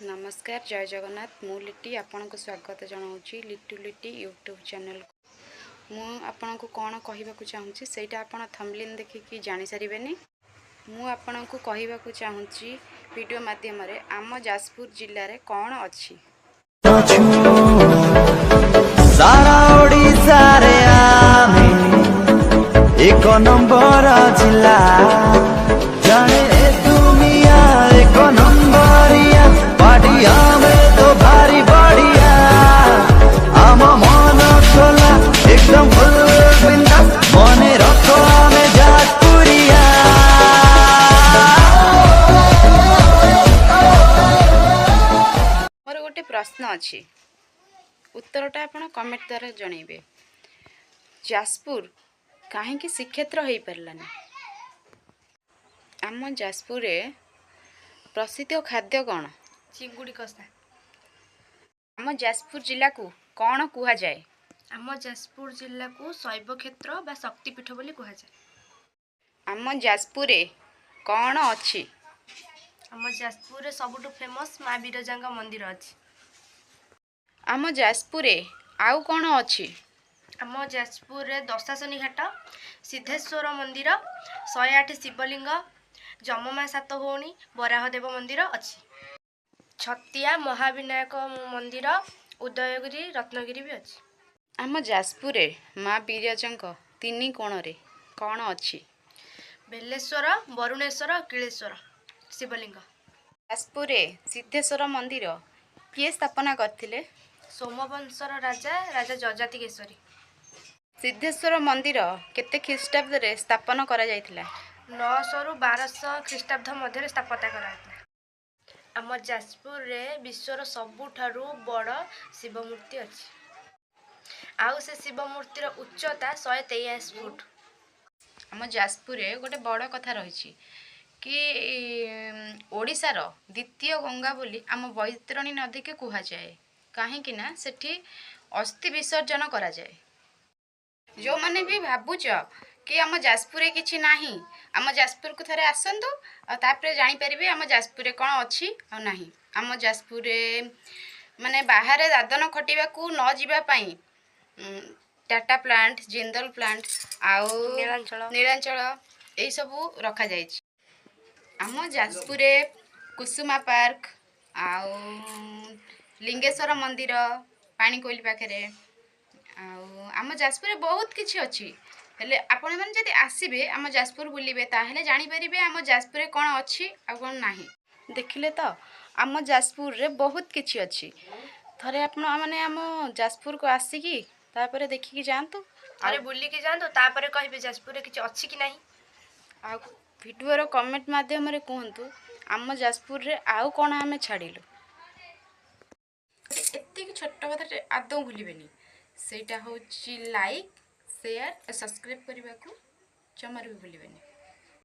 ନମସ୍କାର, ଜୟ ଜଗନ୍ନାଥ। ମୁଁ ଲିଟି ଆପଣଙ୍କୁ ସ୍ୱାଗତ ଜଣାଉଛି ଲିଟୁ ଲିଟି ୟୁଟ୍ୟୁବ୍ ଚ୍ୟାନେଲକୁ। ମୁଁ ଆପଣଙ୍କୁ କ'ଣ କହିବାକୁ ଚାହୁଁଛି, ସେଇଟା ଆପଣ ଥମ୍ବନେଲ୍ ଦେଖିକି ଜାଣିସାରିବେନି। ମୁଁ ଆପଣଙ୍କୁ କହିବାକୁ ଚାହୁଁଛି ଭିଡ଼ିଓ ମାଧ୍ୟମରେ, ଆମ ଯାଜପୁର ଜିଲ୍ଲାରେ କ'ଣ ଅଛି। ସାରା ଓଡ଼ିଶାରେ ଆମେ ଏକ ନମ୍ବର ଜିଲ୍ଲା। ଜାଣେ ଏ ଦୁନିଆ, ଏକ ନମ୍ବରିଆ ପାଟି, ଆମେ ତ ଭାରି ବଢିଆ। ଆମ ମନ ଖୋଲା, ଏକଦମ ଫୁଲ ବିନ୍ଦାସ, ମନେ ରଖ ଆମେ ଯାଜପୁରିଆ। ମୋର ଗୋଟେ ପ୍ରଶ୍ନ ଅଛି, ଉତ୍ତରଟା ଆପଣ କମେଣ୍ଟ ଦ୍ୱାରା ଜଣାଇବେ। ଯାଜପୁର କାହିଁକି ଶ୍ରୀକ୍ଷେତ୍ର ହେଇପାରିଲାନି? ଆମ ଯାଜପୁରରେ ପ୍ରସିଦ୍ଧ ଖାଦ୍ୟ କ'ଣ? ଚିଙ୍ଗୁଡ଼ି କଷା। ଆମ ଯାଜପୁର ଜିଲ୍ଲାକୁ କ'ଣ କୁହାଯାଏ? ଆମ ଯାଜପୁର ଜିଲ୍ଲାକୁ ଶୈବକ୍ଷେତ୍ର ବା ଶକ୍ତିପୀଠ ବୋଲି କୁହାଯାଏ। ଆମ ଯାଜପୁରରେ କ'ଣ ଅଛି? ଆମ ଯାଜପୁରରେ ସବୁଠୁ ଫେମସ୍ ମା ବିରଜାଙ୍କ ମନ୍ଦିର ଅଛି। ଆମ ଯାଜପୁରରେ ଆଉ କ'ଣ ଅଛି? ଆମ ଯାଜପୁରରେ ଦଶାସନୀ ଘାଟ, ସିଦ୍ଧେଶ୍ୱର ମନ୍ଦିର, 108 ଶିବଲିଙ୍ଗ, ଯମମା ସାତ ଭଉଣୀ, ବରାହଦେବ ମନ୍ଦିର ଅଛି। ଛତିଆ, ମହାବିନାୟକ ମନ୍ଦିର, ଉଦୟଗିରି, ରତ୍ନଗିରି ବି ଅଛି। ଆମ ଯାଜପୁରରେ ମା ବିରଜାଙ୍କ ତିନି କୋଣରେ କ'ଣ ଅଛି? ବେଲେଶ୍ୱର, ବରୁଣେଶ୍ୱର, କିଳେଶ୍ୱର ଶିବଲିଙ୍ଗ। ଯାଜପୁରରେ ସିଦ୍ଧେଶ୍ୱର ମନ୍ଦିର କିଏ ସ୍ଥାପନା କରିଥିଲେ? ସୋମବଂଶର ରାଜା, ରାଜା ଯଯାତି କେଶରୀ। ସିଦ୍ଧେଶ୍ୱର ମନ୍ଦିର କେତେ ଖ୍ରୀଷ୍ଟାବ୍ଦରେ ସ୍ଥାପନ କରାଯାଇଥିଲା? 900ରୁ 1200 ଖ୍ରୀଷ୍ଟାବ୍ଦ ମଧ୍ୟରେ ସ୍ଥାପନା କରାଯାଇଥିଲା। ଆମ ଯାଜପୁରରେ ବିଶ୍ୱର ସବୁଠାରୁ ବଡ଼ ଶିବ ମୂର୍ତ୍ତି ଅଛି ଆଉ ସେ ଶିବ ମୂର୍ତ୍ତିର ଉଚ୍ଚତା 183 ଫୁଟ। ଆମ ଯାଜପୁରରେ ଗୋଟେ ବଡ଼ କଥା ରହିଛି କି ଓଡ଼ିଶାର ଦ୍ୱିତୀୟ ଗଙ୍ଗା ବୋଲି ଆମ ବୈତରଣୀ ନଦୀକୁ କୁହାଯାଏ, କାହିଁକି ନା ସେଠି ଅସ୍ଥି ବିସର୍ଜନ କରାଯାଏ। ଯେଉଁମାନେ ବି ଭାବୁଛ କି ଆମ ଯାଜପୁରରେ କିଛି ନାହିଁ, ଆମ ଯାଜପୁରକୁ ଥରେ ଆସନ୍ତୁ ଆଉ ତାପରେ ଜାଣିପାରିବେ ଆମ ଯାଜପୁରରେ କ'ଣ ଅଛି ଆଉ ନାହିଁ। ଆମ ଯାଜପୁରରେ ମାନେ ବାହାରେ ଦାଦନ ଖଟିବାକୁ ନ ଯିବା ପାଇଁ ଟାଟା ପ୍ଲାଣ୍ଟ, ଜିନ୍ଦଲ ପ୍ଲାଣ୍ଟ ଆଉ ନୀଳାଞ୍ଚଳ। ନୀଳାଞ୍ଚଳ ଏଇସବୁ ରଖାଯାଇଛି। ଆମ ଯାଜପୁରରେ କୁସୁମା ପାର୍କ ଆଉ ଲିଙ୍ଗେଶ୍ୱର ମନ୍ଦିର ପାଣିକୋଇଲି ପାଖରେ, ଆଉ ଆମ ଯାଜପୁରରେ ବହୁତ କିଛି ଅଛି। ହେଲେ ଆପଣମାନେ ଯଦି ଆସିବେ, ଆମ ଯାଜପୁର ବୁଲିବେ, ତାହେଲେ ଜାଣିପାରିବେ ଆମ ଯାଜପୁରରେ କ'ଣ ଅଛି ଆଉ କ'ଣ ନାହିଁ। ଦେଖିଲେ ତ, ଆମ ଯାଜପୁରରେ ବହୁତ କିଛି ଅଛି। ଥରେ ଆପଣ ମାନେ ଆମ ଯାଜପୁରକୁ ଆସିକି ତାପରେ ଦେଖିକି ଯାଆନ୍ତୁ। ଥରେ ବୁଲିକି ଯାଆନ୍ତୁ, ତାପରେ କହିବେ ଯାଜପୁରରେ କିଛି ଅଛି କି ନାହିଁ। ଆଉ ଭିଡ଼ିଓର କମେଣ୍ଟ ମାଧ୍ୟମରେ କୁହନ୍ତୁ, ଆମ ଯାଜପୁରରେ ଆଉ କ'ଣ ଆମେ ଛାଡ଼ିଲୁ। ଏତିକି ଛୋଟ କଥାଟେ ଆଦୌ ଭୁଲିବେନି, ସେଇଟା ହେଉଛି ଲାଇକ୍, ସେୟାର, ସବସ୍କ୍ରାଇବ୍ କରିବାକୁ ଜମାରୁ ବି ଭୁଲିବେନି।